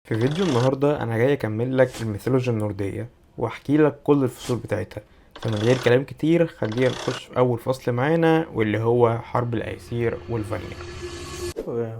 في فيديو النهاردة أنا جاي أكمل لك الميثولوجيا النوردية وأحكي لك كل الفصول بتاعتها. فمن غير كلام كتير خلينا نخش في أول فصل معانا واللي هو حرب الأيسير والفانير.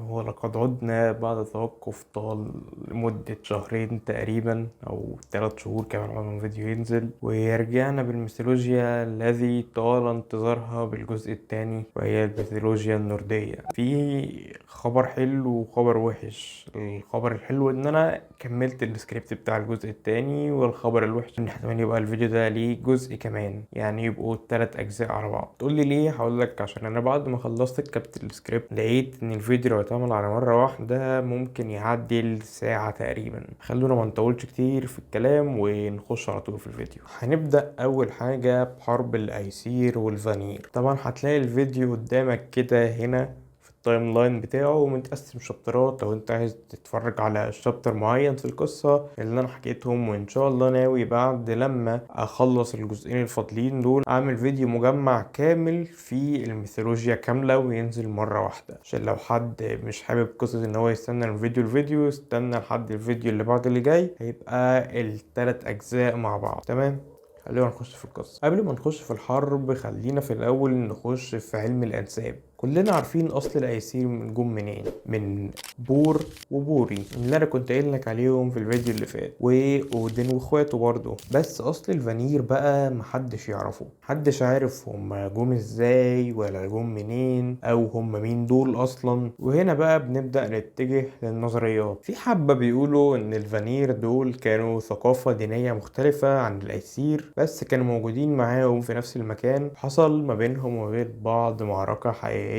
ولقد عدنا بعد توقف طال لمدة شهرين تقريبا أو 3 شهور كمان على ما الفيديو ينزل، ورجعنا بالميثولوجيا الذي طال انتظارها بالجزء الثاني وهي الميثولوجيا النوردية. في خبر حلو وخبر وحش. الخبر الحلو ان انا كملت السكريبت بتاع الجزء الثاني، والخبر الوحش ان احتمال يبقى الفيديو ده ليه جزء كمان، يعني يبقوا 3 اجزاء على بعض. تقول لي ليه؟ هقول لك عشان انا بعد ما خلصت كتابة السكريبت لقيت ان الفيديو لو اتعمل على مرة واحدة ممكن يعدي الساعة تقريبا. خلونا ما نطولش كتير في الكلام ونخش على طول في الفيديو. هنبدأ أول حاجة بحرب الأيسير والفانير. طبعا هتلاقي الفيديو قدامك كده هنا في ال timeline بتاعه متقسم شابترات، لو انت عايز تتفرج على chapter معين في القصة اللي انا حكيتهم. وان شاء الله ناوي بعد لما اخلص الجزئين الفاضلين دول اعمل فيديو مجمع كامل في الميثولوجيا كاملة وينزل مرة واحدة، عشان لو حد مش حابب قصة ان هو يستنى الفيديو الفيديو يستنى لحد الفيديو اللي بعد اللي جاي، هيبقى التلات اجزاء مع بعض. تمام، خلينا نخش في القصة. قبل ما نخش في الحرب خلينا في الأول نخش في علم الأنساب. كلنا عارفين أصل الأيسير من جم منين، من بور وبوري اللي أنا كنت قايل لك عليهم في الفيديو اللي فات، وأودن وإخواته برضه. بس أصل الفانير بقى محدش يعرفه، محدش عارف هم جم إزاي ولا جم منين أو هم مين دول أصلا. وهنا بقى بنبدأ نتجه للنظريات. في حبة بيقولوا إن الفانير دول كانوا ثقافة دينية مختلفة عن الأيسير، بس كانوا موجودين معاهم في نفس المكان، حصل ما بينهم وما بين بعض معركة حقيقية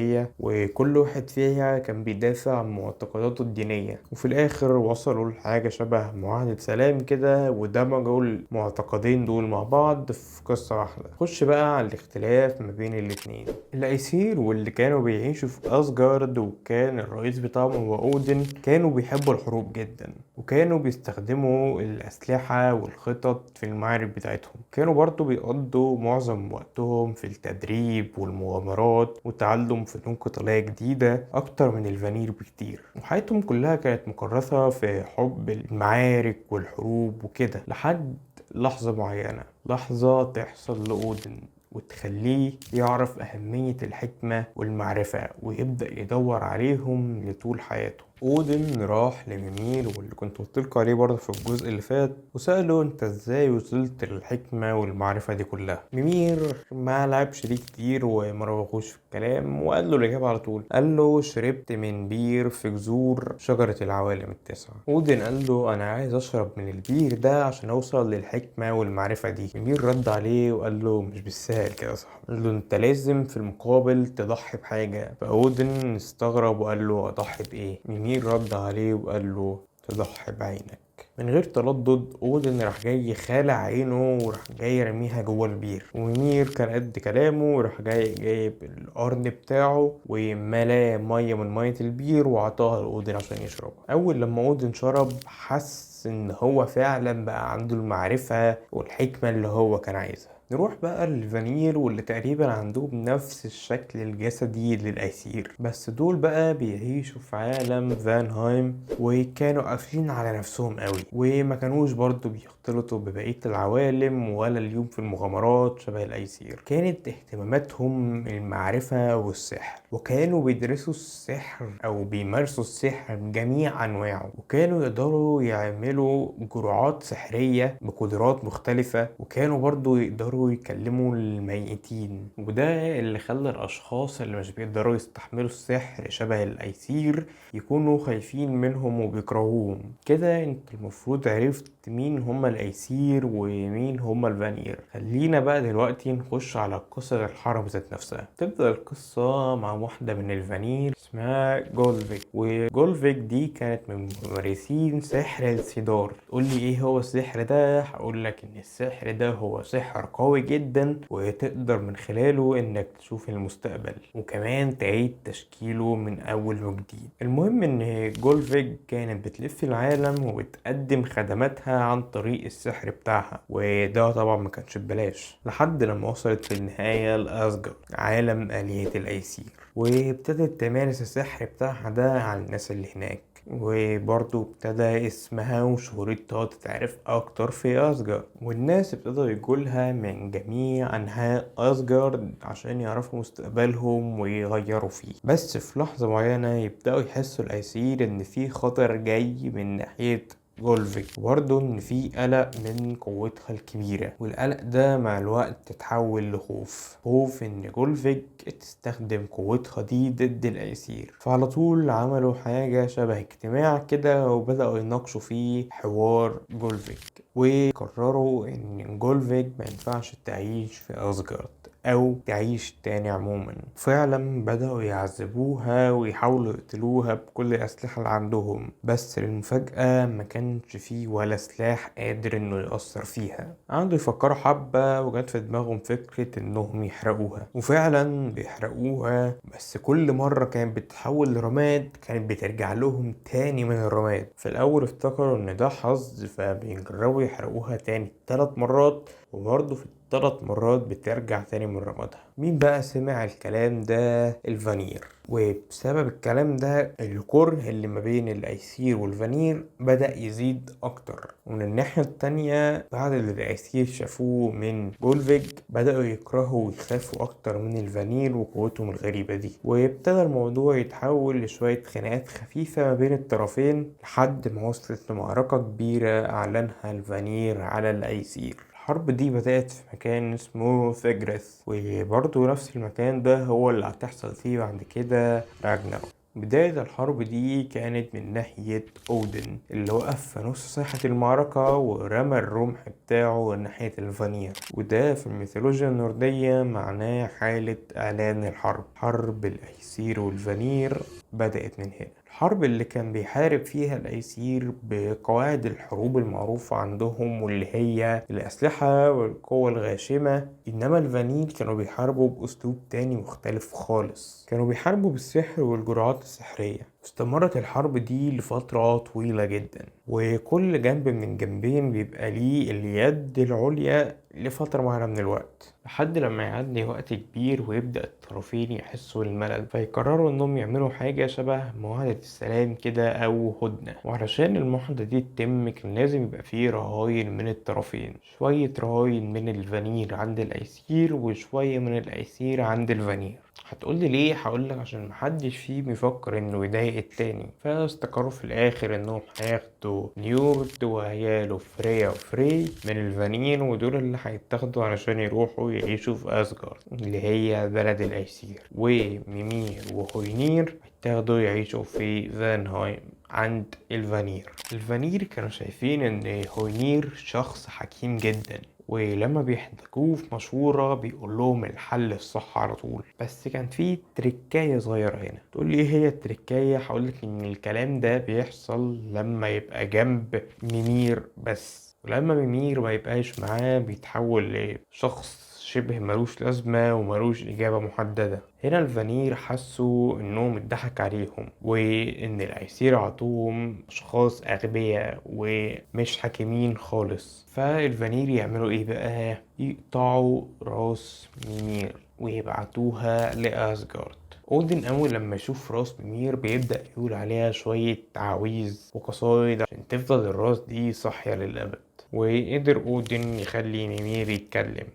وكل واحد فيها كان بيدافع عن معتقداته الدينية، وفي الآخر وصلوا لحاجة شبه معاهدة سلام كده ودمجوا المعتقدين دول مع بعض في قصة واحدة. خش بقى على الاختلاف ما بين الاتنين. الأيسير واللي كانوا بيعيشوا في أسجارد وكان الرئيس بتاعهم هو أودن، كانوا بيحبوا الحروب جدا وكانوا بيستخدموا الأسلحة والخطط في المعارك بتاعتهم. كانوا برضو بيقضوا معظم وقتهم في التدريب والمغامرات وتعلم فنون قتالية جديدة أكتر من الفانير بكتير، وحياتهم كلها كانت مكرسة في حب المعارك والحروب وكده، لحد لحظة معينة، لحظة تحصل لأودن وتخليه يعرف أهمية الحكمة والمعرفة ويبدأ يدور عليهم لطول حياته. أودن راح لميمير واللي كنت قلتلكوا عليه برضه في الجزء اللي فات، وسأله انت ازاي وصلت للحكمة والمعرفة دي كلها. ميمير ما لعبش ليه كتير وما روغوش في الكلام، وقال له الإجابة على طول. قال له شربت من بير في جذور شجرة العوالم التسعة. أودن قال له أنا عايز أشرب من البير ده عشان أوصل للحكمة والمعرفة دي. ميمير رد عليه وقال له مش بالسهل كده يا صاحبي، قال له انت لازم في المقابل تضحي بحاجة. فأودن استغرب وقال له أضحي بإيه؟ ميمير رد عليه وقال له تضحي بعينك. من غير تردد أودن راح جاي خالع عينه وراح جاي رميها جوه البير، وميمير كان قد كلامه وراح جاي جايب القرن بتاعه وملاه مية من مية البير وعطاها لأودن عشان يشربها. أول لما أودن شرب حس إن هو فعلا بقى عنده المعرفة والحكمة اللي هو كان عايزها. نروح بقى للفانير واللي تقريبا عندهم نفس الشكل الجسدي للأيسير، بس دول بقى بيعيشوا في عالم فانهايم وكانوا قافلين على نفسهم قوي، وما كانوش برضو بيختلطوا ببقية العوالم ولا اليوم في المغامرات شبه الأيسير. كانت اهتماماتهم المعرفة والسحر، وكانوا بيدرسوا السحر أو بيمارسوا السحر بجميع أنواعه، وكانوا يقدروا يعملوا جرعات سحرية بقدرات مختلفة، وكانوا برضو يقدروا يكلموا الميتين. وده اللي خلى الأشخاص اللي مش بيقدروا يستحملوا السحر شبه الأيسير يكونوا خايفين منهم وبيكرهوهم. كده انت المفروض عرفت مين هما الأيسير ومين هما الفانير. خلينا بقى دلوقتي نخش على قصة الحرب ذات نفسها. تبدأ القصة مع واحدة من الفانير اسمها جولفيك، وجولفيك دي كانت من ممارسين سحر السيدار. تقول لي ايه هو السحر ده؟ هقول لك ان السحر ده هو سحر قوي جدا وتقدر من خلاله انك تشوف المستقبل وكمان تعيد تشكيله من اول وجديد. المهم ان جولفيك كانت بتلف العالم وبتقدم خدماتها عن طريق السحر بتاعها، وده طبعا ما كانش ببلاش، لحد لما وصلت في النهاية لأسجارد عالم آلهة الأيسير، وابتدت تمارس السحر بتاعها ده على الناس اللي هناك. وبرضه ابتدى اسمها وشهرتها تتعرف اكتر في اسجارد، والناس ابتدوا يجولها من جميع انحاء اسجارد عشان يعرفوا مستقبلهم ويغيروا فيه. بس في لحظة معينة يبدأوا يحسوا الايسير ان في خطر جاي من ناحية جولفيج، وبرضه ان في قلق من قوتها الكبيرة، والقلق ده مع الوقت تتحول لخوف، خوف ان جولفيج تستخدم قوتها دي ضد الايسير. فعلى طول عملوا حاجة شبه اجتماع كده وبدأوا يناقشوا فيه حوار جولفيج، وقرروا ان جولفيج ما ينفعش تعيش في اسجارد او تعيش تاني عموما. فعلا بدأوا يعذبوها ويحاولوا يقتلوها بكل الاسلحة اللي عندهم، بس المفاجأة ما كانش فيه ولا سلاح قادر انه يأثر فيها. قعدوا يفكروا حبة وجت في دماغهم فكرة انهم يحرقوها، وفعلا بيحرقوها، بس كل مرة كانت بتتحول لرماد كانت بترجع لهم تاني من الرماد. في الاول افتكروا ان ده حظ، فبيجربوا يحرقوها تاني 3 مرات، وبرضه في 3 مرات بترجع تاني من رمادها. مين بقى سمع الكلام ده؟ الفانير. وبسبب الكلام ده الكره اللي ما بين الايسير والفانير بدأ يزيد اكتر. ومن الناحية التانية بعد اللي الايسير شافوه من جولفيج بدأوا يكرهوا ويخافوا اكتر من الفانير وقوتهم الغريبة دي، وابتدى الموضوع يتحول لشوية خناقات خفيفة ما بين الطرفين لحد ما وصلت لمعركة كبيرة اعلنها الفانير على الايسير. الحرب دي بدأت في مكان اسمه ثيجريث، وبرضه نفس المكان ده هو اللي هتحصل فيه بعد كده راجناروك. بداية الحرب دي كانت من ناحية أودن اللي وقف في نص ساحة المعركة ورمى الرمح بتاعه ناحية الفانير، وده في الميثولوجيا النوردية معناه حالة إعلان الحرب. حرب الأيسير والفانير بدأت من هنا. الحرب اللي كان بيحارب فيها الأيسير بقواعد الحروب المعروفة عندهم واللي هي الأسلحة والقوة الغاشمة، إنما الفانير كانوا بيحاربوا بأسلوب تاني مختلف خالص، كانوا بيحاربوا بالسحر والجرعات السحرية. استمرت الحرب دي لفترة طويلة جدا، وكل جنب من الجنبين بيبقى ليه اليد العليا لفترة معينة من الوقت، لحد لما يعدي وقت كبير ويبدأ الطرفين يحسوا الملل، فيقرروا انهم يعملوا حاجة شبه معاهدة السلام كده او هدنة. وعلشان المعاهدة دي تتم كان لازم يبقى فيه رهاين من الطرفين، شوية رهاين من الفانير عند الايسير وشوية من الايسير عند الفانير. هتقولي ليه؟ هقولك عشان محدش فيه بيفكر انه يضايق التاني. فاستقروا في الاخر انهم هياخدوا نيورد وهيالو فريا وفري من الفانير، ودول اللي هيتاخدوا علشان يروحوا يعيشوا في اسجارد اللي هي بلد الايسير، وميمير وهوينير هيتاخدوا يعيشوا في فانهايم عند الفانير. الفانير كانوا شايفين ان هوينير شخص حكيم جدا، ولما بيحتاجوه في مشورة بيقول لهم الحل الصح على طول. بس كان في تركاية صغيرة هنا. تقول لي ايه هي التركاية؟ هقولك ان الكلام ده بيحصل لما يبقى جنب ميمير بس، ولما ميمير ما يبقاش معاه بيتحول لشخص شبه ملوش لازمة وملوش إجابة محددة. هنا الفانير حسوا إنهم اتضحك عليهم، وإن الأيسير عطوهم أشخاص أغبياء ومش حكيمين خالص. فالفانير يعملوا إيه بقى؟ يقطعوا راس ميمير ويبعتوها لأسجارد. أودن أول لما يشوف راس ميمير بيبدأ يقول عليها شوية تعاويذ وقصايد عشان تفضل الراس دي صاحية للأبد. وقدر أودن يخلي ميمير يتكلم،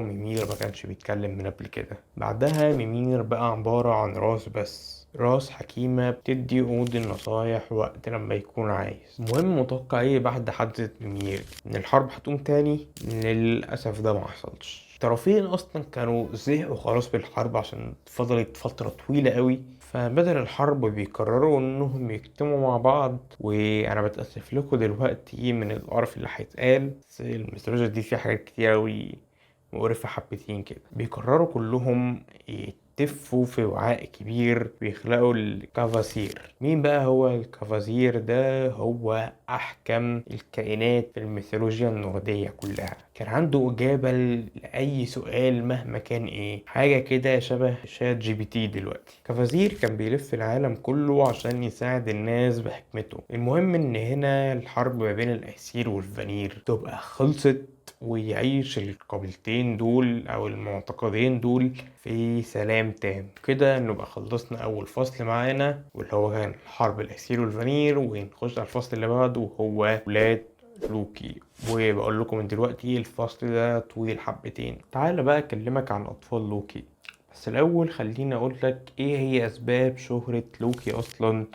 ميمير ما كانش بيتكلم من قبل كده. بعدها ميمير بقى عبارة عن راس بس، راس حكيمة بتدي أودن نصايح وقت لما يكون عايز. المهم متوقع ايه بعد حادثة ميمير؟ ان الحرب هتقوم تاني؟ للأسف ده ما حصلش. الطرفين اصلا كانوا زهقوا خلاص بالحرب عشان فضلت فترة طويلة قوي، فبدل الحرب بيقرروا انهم يجتمعوا مع بعض. وانا بتأسف لكم دلوقتي من القرف اللي هيتقال، بس الميثولوجيا دي فيها حاجات كتير قوي مقرفة حبتين كده. بيقرروا كلهم يتفوا في وعاء كبير بيخلقوا الكافازير. مين بقى هو الكافازير ده؟ هو أحكم الكائنات في الميثولوجيا النوردية كلها، كان عنده إجابة لأي سؤال مهما كان إيه، حاجة كده شبه ChatGPT دلوقتي. كافازير كان بيلف العالم كله عشان يساعد الناس بحكمته. المهم إن هنا الحرب ما بين الأيسير والفانير تبقى خلصت، ويعيش القبيلتين دول او المعتقدين دول في سلام تام. كده نبقى خلصنا اول فصل معانا واللي هو كان حرب الأسير والفانير، ونخش على الفصل اللي بعده وهو ولاد لوكي. وبقول لكم من دلوقتي الفصل ده طويل حبتين. تعال بقى اكلمك عن اطفال لوكي، بس الاول خليني اقول لك ايه هي اسباب شهرة لوكي اصلا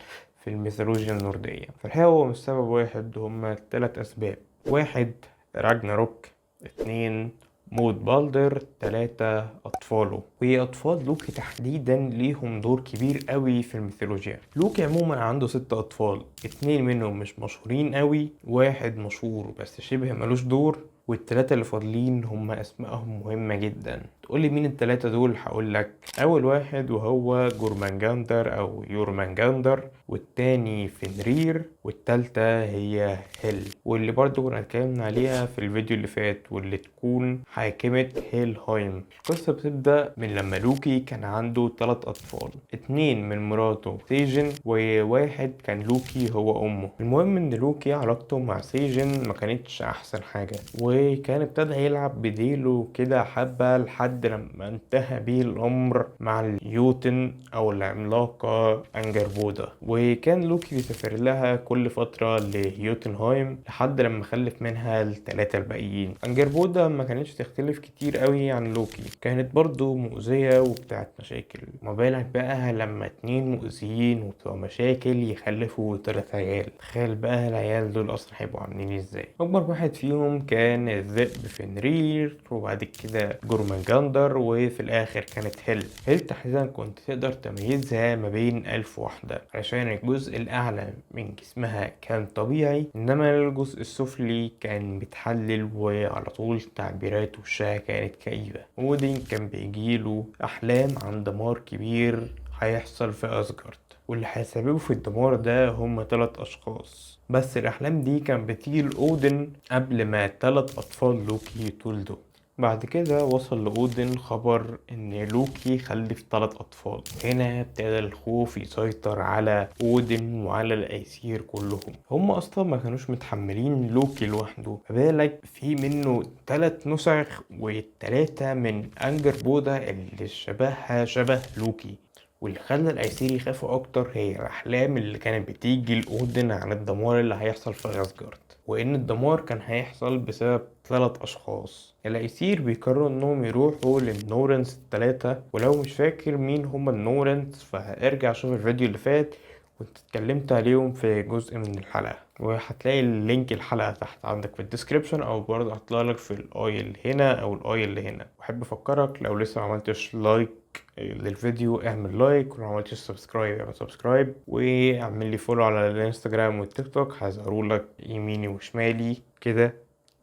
في الميثولوجيا النوردية. في الحقيقة هو مش سبب واحد، هما 3 اسباب. 1 راجناروك، 2 موت بالدر، 3 أطفاله. وأطفال لوكي تحديدا ليهم دور كبير قوي في الميثولوجيا. لوكي عموما عنده 6 أطفال، 2 منهم مش مشهورين قوي، 1 مشهور بس شبه ملوش دور، والتلاتة اللي فاضلين هم أسمائهم مهمة جدا. تقولي مين التلاتة دول؟ هقولك أول واحد وهو جورمانجاندر أو يورمانجاندر، والتاني فينرير، والتالتة هي هيل، واللي برضو كنا اتكلمنا عليها في الفيديو اللي فات، واللي تكون حاكمة هيلهايم. القصة بتبدأ من لما لوكي كان عنده 3 أطفال، 2 من مراته سيجن، وواحد كان لوكي هو أمه. المهم إن لوكي علاقته مع سيجن ما كانتش أحسن حاجة، وكان ابتدى يلعب بديله كده حبة لحد لما انتهى بيه الأمر مع اليوتن أو العملاقة أنجربودا. وكان لوكي بيسافر لها كل فترة ليوتنهايم لحد لما خلف منها ال3 الباقيين. أنجربودا ما كانتش تختلف كتير قوي عن لوكي، كانت برضو مؤذية وبتاعت مشاكل. ما بالك بقى لما 2 مؤذيين وبتوع مشاكل يخلفوا 3 عيال، تخيل بقى العيال دول أصلا هيبقوا عاملين ازاي. أكبر واحد فيهم كان الذئب فينرير، وبعد كده جورمانجاندر، وفي الآخر كانت هيل. هيل تحديدا كنت تقدر تميزها ما بين 1000 واحدة، عشان الجزء الأعلى من جسمها كان طبيعي، إنما الجزء السفلي كان بيتحلل وعلى طول تعبيرات وشها كانت كئيبة. أودين كان بيجيله أحلام عن دمار كبير هيحصل في أسجارد، واللي هيسببوا في الدمار ده هم 3 أشخاص، بس الأحلام دي كان بتيجي لأودين قبل ما 3 أطفال لوكي يتولدوا. بعد كده وصل لأودين خبر إن لوكي خلف 3 أطفال. هنا ابتدى الخوف يسيطر على أودين وعلى الأيسير كلهم. هم أصلا ما كانوش متحملين لوكي لوحده، فبالك في منه 3 نسخ، والتلاتة من أنجربودا اللي شبهها شبه لوكي. واللي خلى الأيسير يخافوا أكتر هي الأحلام اللي كانت بتيجي لأودين عن الدمار اللي هيحصل في أسجارد، وإن الدمار كان هيحصل بسبب 3 أشخاص. الأيسير بيقرروا إنهم يروحوا للنورنس ال3، ولو مش فاكر مين هما النورنس فارجع شوف الفيديو اللي فات كنت اتكلمت عليهم في جزء من الحلقة، وهتلاقي ال link الحلقة تحت عندك في ال description، او برضه هطلع لك في ال i اللي هنا او ال i اللي هنا. واحب افكرك لو لسه ما عملتش like للفيديو اعمل like، ولو ما عملتش subscribe اعمل subscribe، واعمل لي follow على الانستجرام والتيك توك، هيظهروا لك يميني وشمالي كده.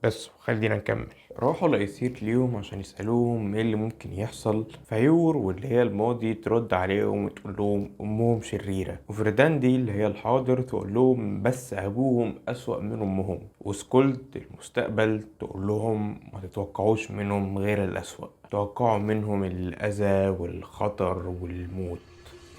بس خلينا نكمل. راحوا لأيسير ليهم عشان يسألوهم ايه اللي ممكن يحصل، فيور واللي هي الماضي ترد عليهم وتقول لهم أمهم شريرة، وفرداندي اللي هي الحاضر تقول لهم بس أبوهم أسوأ من أمهم، وسكولد المستقبل تقول لهم ما تتوقعوش منهم غير الأسوأ، توقعوا منهم الأذى والخطر والموت.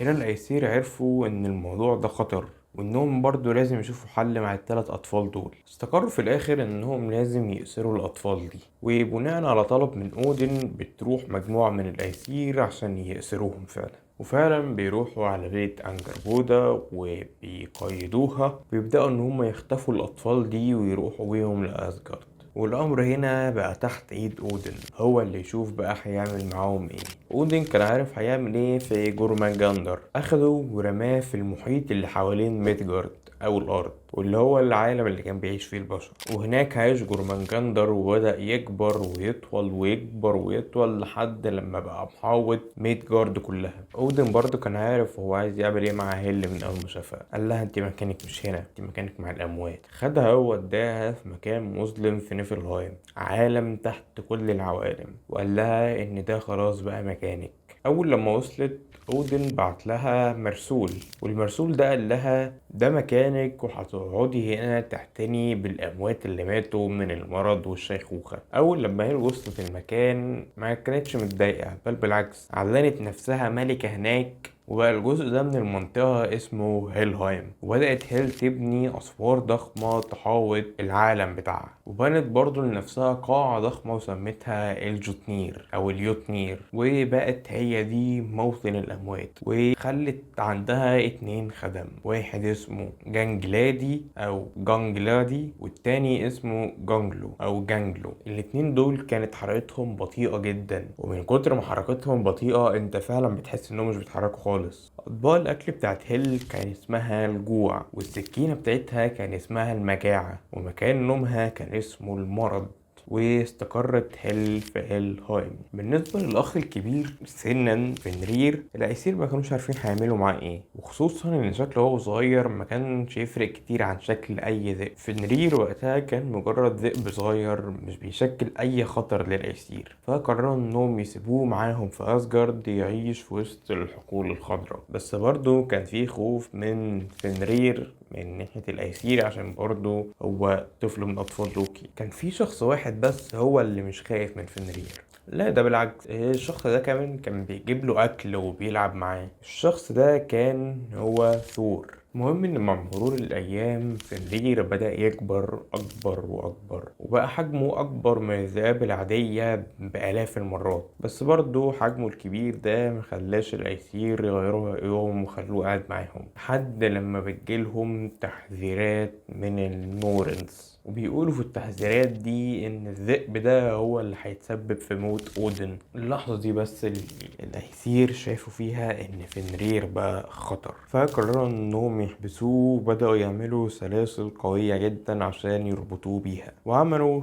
هنا الأيسير عرفوا إن الموضوع ده خطر، وإنهم برضو لازم يشوفوا حل مع ال3 أطفال دول. استقروا في الآخر إنهم لازم يأسروا الأطفال دي، وبناء على طلب من أودين بتروح مجموعة من الأيسير عشان يأسروهم فعلا. وفعلا بيروحوا على بيت أنجربودا وبيقيدوها، ويبدأوا إن هم يخطفوا الأطفال دي ويروحوا بيهم لأسجارد. والأمر هنا بقى تحت إيد أودين، هو اللي يشوف بقى هيعمل معاهم إيه. أودين كان عارف هيعمل إيه في جورماجاندر، أخده ورماه في المحيط اللي حوالين ميدجارد أو الأرض، واللي هو العالم اللي كان بيعيش فيه البشر. وهناك عاش جورماجاندر وبدأ يكبر ويطول ويكبر ويطول لحد لما بقى محاوط ميدجارد كلها. أودين برضه كان عارف هو عايز يعمل إيه مع هيل من أول ما شافها، قال لها أنت مكانك مش هنا، أنت مكانك مع الأموات. خدها هو وداها في مكان مظلم في نيفلهايم، عالم تحت كل العوالم، وقال لها إن ده خلاص بقى مكانك. أول لما وصلت أودين بعت لها مرسول، والمرسول ده قال لها ده مكانك وهتقعدي هنا تعتني بالأموات اللي ماتوا من المرض والشيخوخة. أول لما هي وصلت المكان ما كانتش متضايقة، بل بالعكس أعلنت نفسها ملكة هناك وبقى الجزء ده من المنطقة اسمه هيلهايم. وبدأت هيل تبني أسوار ضخمة تحاوط العالم بتاعها، وبنت برضو لنفسها قاعة ضخمة وسمتها الجوتنير أو اليوتنير، وبقت هي دي موطن الأموات. وخلت عندها 2 خدم، واحد اسمه جانجلادي أو جانجلادي والتاني اسمه جانجلو أو جانجلو. الاتنين دول كانت حركتهم بطيئة جدا، ومن كتر ما حركتهم بطيئة انت فعلا بتحس انهم مش بيتحركوا خالص. اطباق الاكل بتاعت هيل كان اسمها الجوع، والسكينة بتاعتها كان اسمها المجاعة، ومكان نومها كان اسمه المرض. واستقرت هيل في هيلهايم. بالنسبة للأخ الكبير سنا فنرير، الأيسير ما كانوش عارفين هيعملوا معاه ايه، وخصوصا ان شكله وهو صغير ما كانش يفرق كتير عن شكل اي ذئب. فنرير وقتها كان مجرد ذئب صغير مش بيشكل اي خطر للأيسير، فقرروا انهم يسيبوه معاهم في أسجارد يعيش في وسط الحقول الخضراء. بس برضه كان في خوف من فنرير من ناحية الأيسير عشان برضه هو طفل من أطفال لوكي. كان في شخص واحد بس هو اللي مش خايف من فنرير، لا ده بالعكس، الشخص ده كمان كان بيجيب له أكل وبيلعب معاه. الشخص ده كان هو ثور. المهم إن مع مرور الأيام فنرير بدأ يكبر أكبر وأكبر، وبقى حجمه أكبر من الذئاب العادية بآلاف المرات. بس برضه حجمه الكبير ده مخلاش الأيسير يغيروا رأيهم وخلوه قاعد معاهم، لحد لما بتجيلهم تحذيرات من النورنز، وبيقولوا في التحذيرات دي إن الذئب ده هو اللي هيتسبب في موت أودن. اللحظة دي بس اللي الأيسير شافوا فيها إن فنرير بقى خطر، فقرروا إنهم يحبسوه، وبدأوا يعملوا سلاسل قوية جدا عشان يربطوه بيها، وعملوا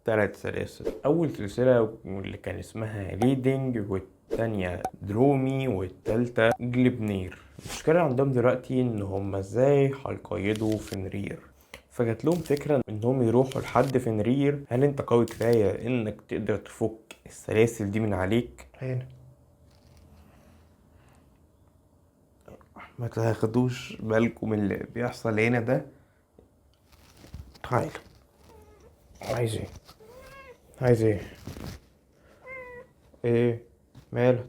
3 سلاسل. أول سلسلة واللي كان اسمها ليدنج، والتانية درومي، والتالتة جليبنير. المشكلة عندهم دلوقتي إن هم إزاي هيقيدوا فنرير، فجات لهم فكرة إنهم يروحوا لحد فنرير، هل أنت قوي كفاية إنك تقدر تفك السلاسل دي من عليك؟ هنا ما تاخدوش بالكم من اللي بيحصل هنا ده. تعال، عايز ايه؟ عايز ايه؟ ايه مالك؟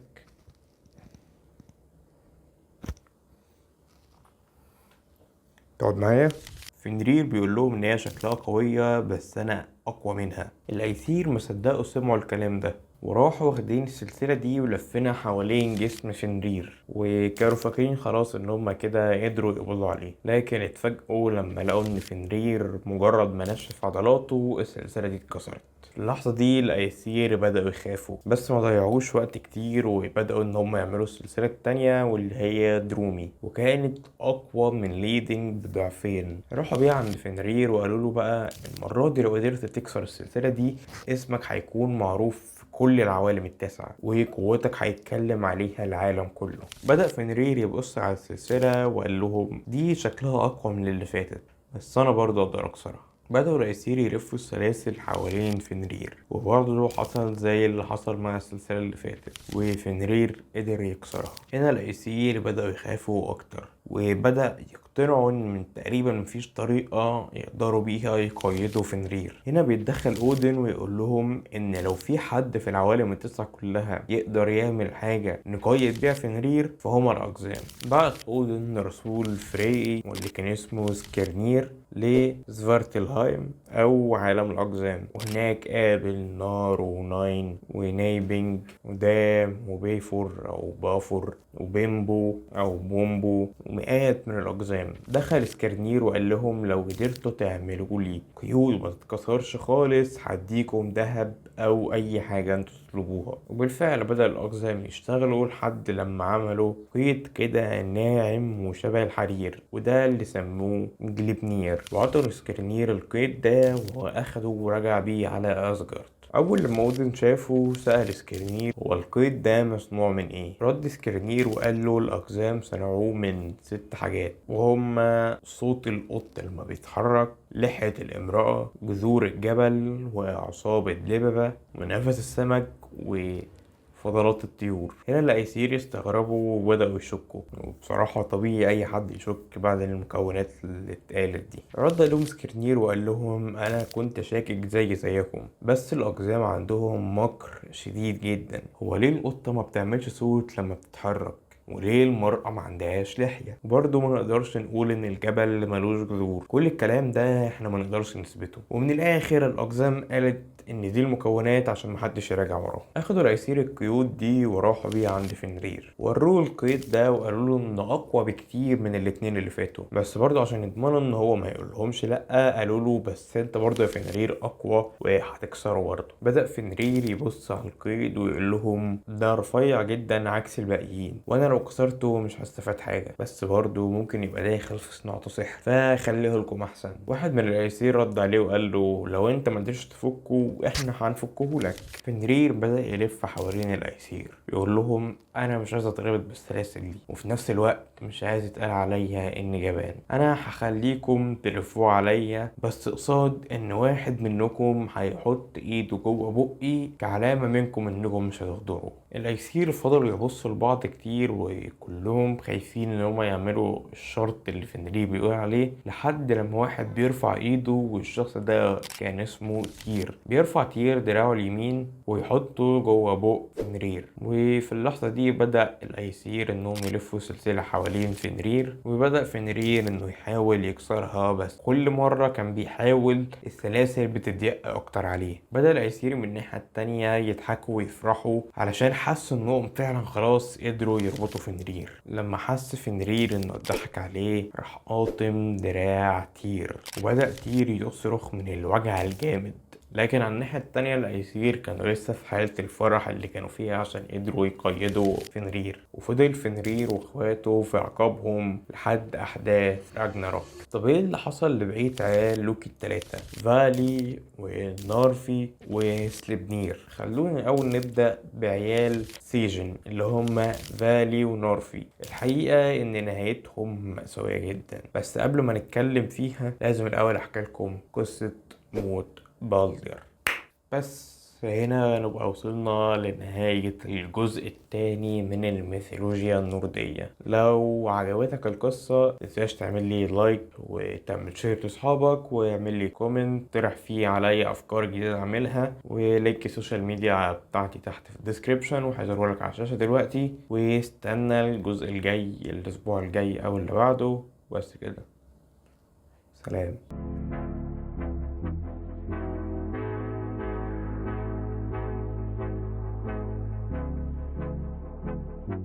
تقعد معايا؟ فنرير بيقول لهم ان هي شكلها قوية بس انا اقوى منها. الايثير ما صدقوا سمعوا الكلام ده، وراحوا واخدين السلسلة دي ولفينها حوالين جسم فنرير، وكانوا فاكرين خلاص ان هما كده قدروا يقبضوا عليه، لكن اتفاجئوا لما لقوا ان فنرير مجرد ما نشف عضلاته السلسلة دي اتكسرت. اللحظة دي الايثير بدأوا يخافوا، بس ما ضيعوش وقت كتير وبدأوا ان هم يعملوا السلسلة التانية واللي هي درومي، وكانت اقوى من ليدنج بضعفين. راحوا بيها عند فنرير وقالوا له بقى المرة دي لو قدرت تكسر السلسلة دي اسمك هيكون معروف في كل العوالم التسعة، وقوتك هيتكلم عليها العالم كله. بدأ فنرير يبص على السلسلة وقال لهم دي شكلها أقوى من اللي فاتت، بس أنا برضه أقدر أكسرها. بدأوا الأيسير يلفوا السلاسل حوالين فنرير، وبرضه حصل زي اللي حصل مع السلسلة اللي فاتت، وفنرير قدر يكسرها. هنا الأيسير بدأوا يخافوا أكتر، وبدأ يقتنعوا إن من تقريبا مفيش طريقة يقدروا بيها يقيدوا فنرير. هنا بيتدخل أودن ويقول لهم إن لو في حد في العوالم التسعة كلها يقدر يعمل حاجة نقيد بيها فنرير فهما الأقزام. بعت أودن رسول فريقي واللي كان اسمه سكرنير لسفارتلهايم أو عالم الأقزام، وهناك قابل نار وناين ونايبنج ودام وبيفور أو بافور وبيمبو أو بومبو ومئات من الأقزام. دخل سكرنير وقال لهم لو قدرتوا تعملوا لي قيود ما تتكسرش خالص هديكم ذهب أو أي حاجة انتوا تطلبوها. وبالفعل بدأ الأقزام يشتغلوا لحد لما عملوا قيد كده ناعم وشبه الحرير، وده اللي سموه جليبنير. وعطوا سكرنير القيد ده وأخده ورجع بيه على أسجارد. أول لما أودن شافه سأل سكرنير هو القيد ده مصنوع من إيه؟ رد سكرنير وقال له الأقزام صنعوه من 6 حاجات، وهما صوت القط لما بيتحرك، لحية الامرأة، جذور الجبل، وأعصاب الدببة، ونفس السمك، وفضلات الطيور. هنا الأيسير استغربوا وبدأوا يشكوا، وبصراحة طبيعي أي حد يشك بعد المكونات اللي اتقالت دي. رد لهم سكرنير وقال لهم أنا كنت شاكك زي زيكم، بس الأقزام عندهم مكر شديد جدا. هو ليه القطة ما بتعملش صوت لما بتتحرك؟ وليه المرأة ما عندهاش لحية، وبرضه ما نقدرش نقول ان الجبل ملوش جذور. كل الكلام ده احنا ما نقدرش نثبته. ومن الاخر الاقزام قالت ان دي المكونات عشان محدش يراجع وراهم. اخدوا الايسير القيود دي وراحوا بيها عند فنرير، وروه القيد ده وقالوا له انه اقوى بكتير من الاتنين اللي فاتوا، بس برضه عشان يضمنوا ان هو ما يقولهمش لا قالوا له بس انت برضه يا فنرير اقوى وهتكسره برضه. بدأ فنرير يبص على القيد ويقول لهم ده رفيع جدا عكس الباقيين، وانا لو كسرته مش هستفاد حاجة، بس برضه ممكن يبقى داخل في صناعته سحر، فخليه لكم احسن. واحد من الايسير رد عليه وقال له لو انت ما قدرتش تفكه احنا هنفكه لك. فنرير بدأ يلف حوالين الايسير يقول لهم انا مش عايز اتربط بالسلاسل دي، وفي نفس الوقت مش عايز يتقال عليا اني جبان، انا هخليكم تلفوه عليا بس قصاد ان واحد منكم هيحط ايده جوه بقي كعلامة منكم انكم مش هتخضعوا. الايسير فضلوا يبصوا لبعض كتير وكلهم خايفين ان هما يعملوا الشرط اللي فنرير بيقول عليه، لحد لما واحد بيرفع ايده، والشخص ده كان اسمه تير. بيرفع تير دراعه اليمين ويحطه جوه بق فنرير، وفي اللحظة دي بدأ الايسير انهم يلفوا سلسلة حوالين فنرير، وبدأ فنرير انه يحاول يكسرها، بس كل مرة كان بيحاول السلاسل بتضيق اكتر عليه. بدأ الايسير من الناحية التانية يضحكوا ويفرحوا علشان حسوا انهم فعلا خلاص قدروا يربطوا فنرير. لما حس فنرير انه اتضحك عليه راح قاطم دراع تير، وبدأ تير يصرخ من الوجع الجامد. لكن على الناحية التانية الأيسير كانوا لسه في حالة الفرح اللي كانوا فيها عشان قدروا يقيدوا فنرير، وفضل فنرير واخواته في عقابهم لحد أحداث راجناروك. طب ايه اللي حصل لبقية عيال لوكي التلاتة، فالي ونارفي وسليبنير؟ خلونا الأول نبدأ بعيال سيجن اللي هم فالي ونارفي. الحقيقة إن نهايتهم مأساوية جدا، بس قبل ما نتكلم فيها لازم الأول أحكي لكم قصة موت بالدر. بس هنا نبقى وصلنا لنهاية الجزء الثاني من الميثولوجيا النوردية. لو عجبتك القصة متنساش تعمل لي like وتعمل share لاصحابك واعمل لي comment اقترح فيه عليا افكار جديدة اعملها، و link ال social media بتاعتي تحت في ال description وهيظهر لك على الشاشة دلوقتي. واستنى الجزء الجاي الاسبوع الجاي او اللي بعده. بس كده، سلام.